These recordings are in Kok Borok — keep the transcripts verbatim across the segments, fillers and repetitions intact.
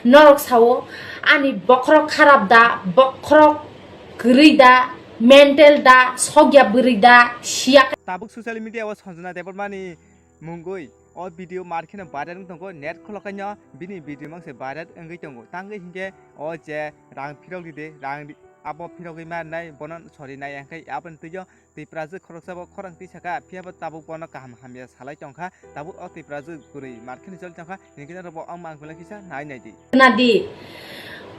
Norok sao, ani bokhorok kharap da, bokhorok kwrwi da, mental da, sokya bwrwi da, siya. Tabuk social media o Sanjana Debbarmani mungwi o video mar kheno viral wng tongo, net kholokaino bini video mangse viral wngwi tongo. Tangwi hinkhe o je rang phirok ride, rang ri-, abo phirogwi marnai, bono sorinai, hwnkhe aboni twiyo Tiprajwk khoroksa bo khorang twi saka, phiya bo tabuk bono kaham hamya salai tongkha, tabuk o Tiprajwk kwrwi mar kheno choli tongkha, hinkhe norok bo wng mang belai kisa nai nai di. Nadi,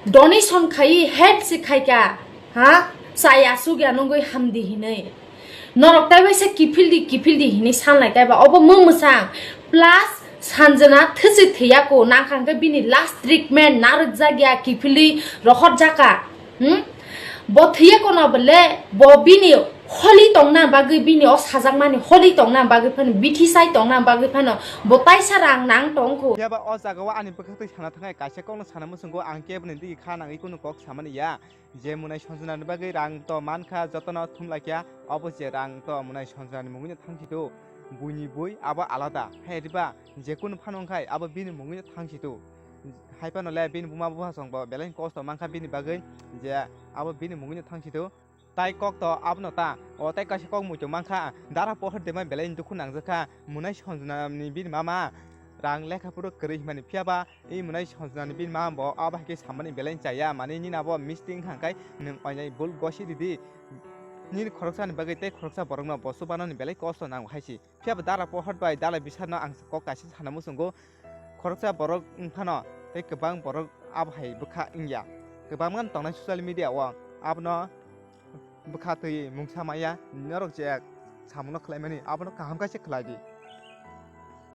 donation khai, help se khaika, ha? Chaya sugya nungwi hamdi hinwi. Norok tai waisa kiphil di, kiphil di hinwi sanlai kaiba, obo mung mwsang. Plus, Sanjana thwswi thwiya ko, nangkha hwnkhe bini last treatment narwkjakya kiphilwi rohorjaka. Hmm? Bo thwiya kono bole, bo bini holi tongna bagwi, bini o sajakmani holi tongna bagwi phano, bithi sai tongna bagwi phano, bo taisa rang nang tongkho. Phiya ba o jaga o ani bwkhaktwi sana thangnai kaisa kokno sana muchungo, ang keboni digi kha nangwi kunu kok samani ya. Je mwnai Sanjanani bagwi rang to mankha, jotono thumlaikha, obo je rang to mwnai Sanjanani mungwino thangsi do. Buini bui abo alada. Hai riba, je kunu phano wngkhai abo bini mungwino thangsi do. Hai phano le bini buma bupha songbo belai kosto mankha bini bagwi, je abo bini mungwino thangsi do. Tai kok to abono ta, o tai kaisa kok muitu mankha, dara pohor dema belai dukhu nangjakha, mwnai Sanjanani bini mama rang lekha phuru kwrwi himani phiya ba, I mwnai Sanjanani bini mama bo abo hai khe samani belai chaya, mani nini abo misti wngkha hwnkhe nwng oinai bul gosi ridi. Nini khoroksani bagwi tei khoroksa borokno bo chubanani belai kosto nango hai se. Phiya bo dara pohor bai dalai bisarno ang kok kaisa sana muchungo. Khoroksa borok wngphano tei kwbang borok abo hai bwkha wngya. Kwbangma tongnai social media o abono bwkha twi mungsa maya, norok je samungno khlaimani abono kaham kaisa khlai di.